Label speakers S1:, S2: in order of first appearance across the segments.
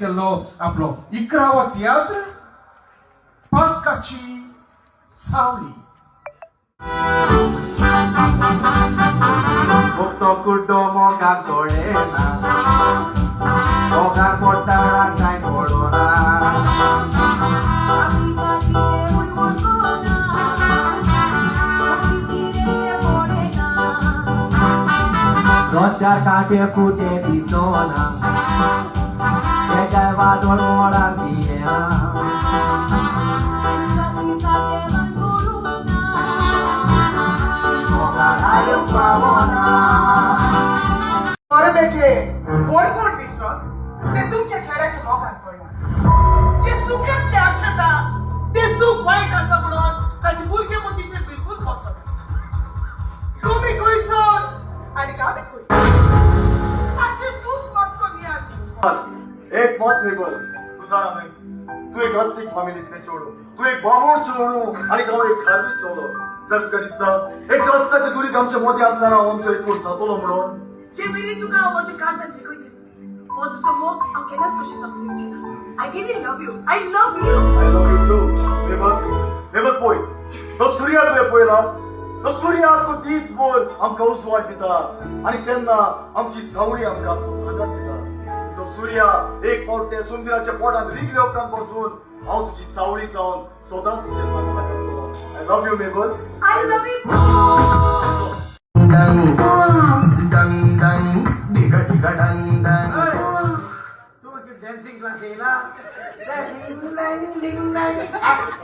S1: केल्लो आपलो 11वो तियात्र, पातकाची सावली.
S2: तो कुड्डो मोगाक दोळे ना, मोगाक पोटाळा कांय पडना.
S3: काती कातीले उडवडको ना, किरे पडे ना.
S2: रस्त्यार कांटे कुटे दिसना, ते काय वादळ मोडार दियेना.
S3: जाती जाते बोलू ना.
S2: मोगाक आयूंक पावना.
S4: परबेचे व्हडपण विसरून ते तुमच्या चेड्याच्या मोगान पडला. जे सुखांतले आशेता ते सुख वायट आसा म्हणून ताचे भुरगे मतीचेर बिलकूल बसना. तुमी खंयसर आनी आमी खंय, ताचेर तूंच मातसो नियाळ.
S5: एक मत मेबल, तूं जाणा न्हय, तूं एक अस्तीक फामिलींतलें चेडूं, तूं एक बामण चेडूं आनी हांव एक खारवी चलो. जर तुका दिसता एक रस्त्याचे दुरीग आमच्या मदीं आसतना हांव आमचो एकवट जातलो म्हणून?
S4: जे मेरेन तुका हांव म्हज्या काळजांत रिगयतलें, हो तुजो मोग हांव केन्नाच कशी जावंक दिवची ना. I really love you, I love you.
S5: I love you too, Mabel. Mabel, पळय, तो सुर्या तुवें पळयला? तो सुर्या तो दीसभर आमकां उजवाड दिता आनी तेन्ना आमची सावळी आमकां आमचो सांगात दिता. तो सुर्या एक फावट ते सुंदराच्या पोटांत रिगल्या उपरांत पासून हांव तुजी सावळी जावन सदांच तुज्या सांगाताक आसतलो. I love you, Mabel.
S4: I love you.
S2: डंग डंग डिग डिग डंग डंग.
S6: तू डान्सिंग क्लास येयला?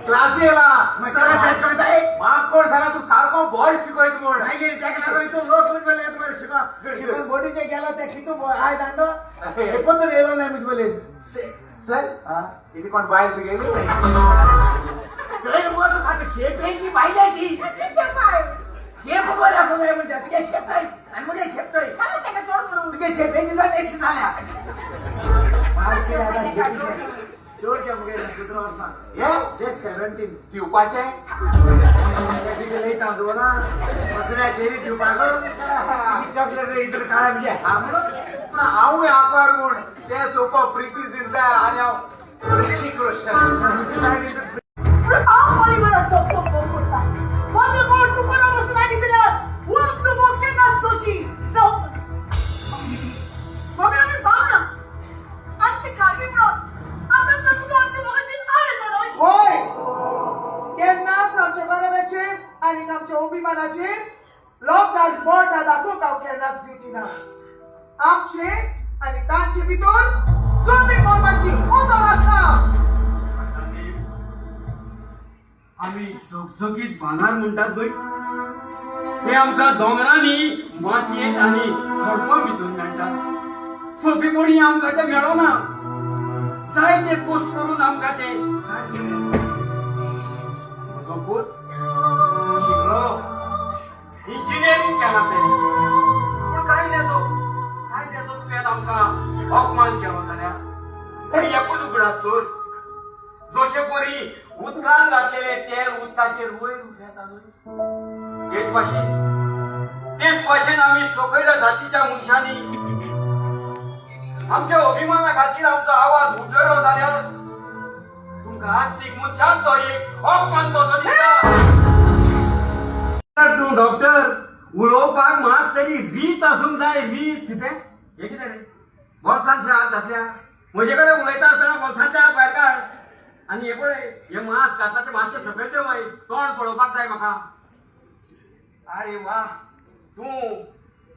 S6: क्लास येयला. म्हाका कोण सांगा तूं सारको बॉय शिकयत म्हूण.
S7: मागीर ताका लागून तूं लोक मुजबले येत शिको शिकून बोटीचे गेलो ते कितू आयज हाडलो एकूच येयलो नाही मुजबले.
S6: सर, इथे कोण बायल तुगेली?
S7: शेप येईल बायल्याची. शेप बरे असं जाय म्हणजे तुगे शेपतय आणि मुगे शेपतय.
S4: ताका चोड म्हणून.
S7: तुगे शेपेची जात अशी जाल्या. चोड त्या मुगे 17 वर्सां.
S6: हे
S7: जस्ट 17.
S6: दिवपाचें.
S7: लयता ना मसऱ्याचेर दिवपाक चॉकलेट इतर काळ्या म्हणजे हा म्हणून.
S6: पूण हांवूय आपार म्हूण ते चोवपा प्रिती जिंता आनी हांव ऋतिक रोशन.
S4: पूण हांव हॉलिवूडाचो मोग करता. म्हजो मोग तुका बसून आनी जाल्यार हो आमचो मोग केन्नाच दोशी जावचो ना. मम्मी, आमी भावना आनी ते खारवी म्हणून आतां तर तुका आमच्या मोगाची आड येता न्हय?
S8: होय, केन्नाच आमच्या गरबाचेर आनी आमच्या अभिमानाचेर लोकांक बोटां दाखोवंक हांव केन्नाच दिवची ना. आमचे आनी तांचे भितर जमीन मोडपाची ओदर आसा.
S9: आमी झोकझोकीत भांगर म्हणटात न्हय, ते आमकां दोंगरांनी, मातयेंत आनी खडपां भितर मेळटात. सोंपेपणी आमकां ते मेळना. जायते कश्ट करून आमकां ते काडचे पडटा. म्हजो पूत शिकलो, इंजिनियरींग केलां तेणें, पूण काय तेजो तुवें आमकां अपमान केलो जाल्यार? पूण एकूच उगडास दवर, जशे परी उदकान घातलेले तेल उदकाचेर वयर उफेता न्हय, तेच भाशेन आमी सकयल्या जातीच्या मनशांनी आमच्या अभिमाना खातीर आमचो आवाज उठयलो जाल्यार तुमकां आस्तीक मनशान तो एक अपमान कसो दिसता. तूं डॉक्टर, उलोवपाक मात तरी रीत आसूंक जाय, रीत. कितें हें? कितें रे, बोल्सांत हात घातल्या? म्हजे कडेन उलयता आसतना बोल्सांचे हात भायर काड. आनी हे पळय, हे मास्क घातला ते मातशें सकयल देंवय, मागीर तोंड पळोवपाक जाय म्हाका. अरे वा, तूं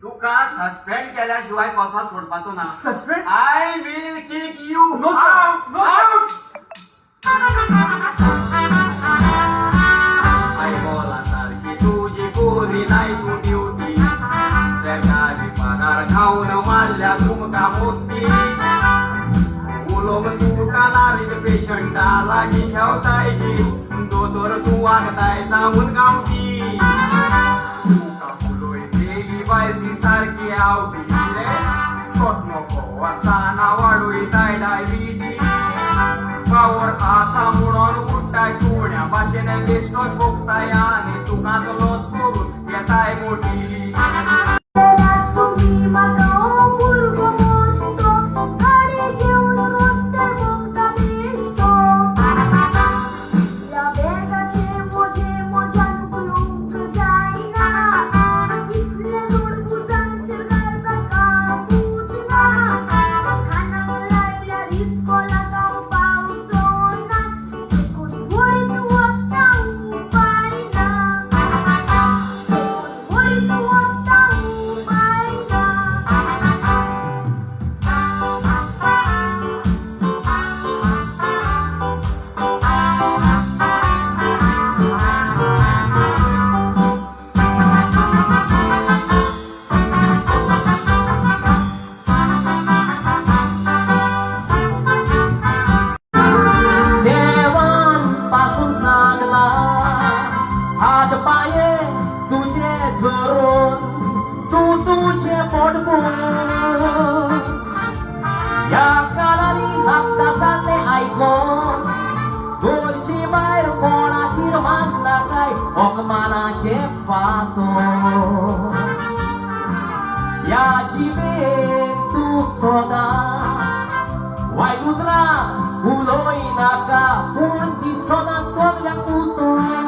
S9: तुका सस्पेंड केल्या शिवाय कसो सोडपाचो ना.
S1: Suspend?
S9: I will kick you
S1: No, sir.
S9: Out.
S1: No, sir.
S9: Out. बोला सारखी तुजी पुरी नाही तू ड्युटी, सरकारी पगार खाऊन मारल्या तुमका मोस्ती. उलोवंक तुका लारीक पेशंटा लागीं खेवताय, दोतोर तूं वागताय जावन गांवठी. तुका उलयतेली बायल ती सारकी आवटी रे, सोट नको आसतना वाडयताय डायबिटीज. पावर आसा म्हणून उठ्ठाय सुण्या भाशेन, बेश्टोच भोगताय आनी तुकाच लॉस करून घेताय मोठी.
S3: तुम्ही म्हाका भुरगो मस्तो गाडी घेवन रस्त्यार.
S10: पोटभूंय. ह्या कानांनी नाका जाल्लें आयकोन गोरची बायल कोणाचीर मानना काय अपमानाचे फातर. ह्या जिबेन तूं सदांच वायट उतरां उलोय नाका, पूण ती सदांच सगल्यांक उतर.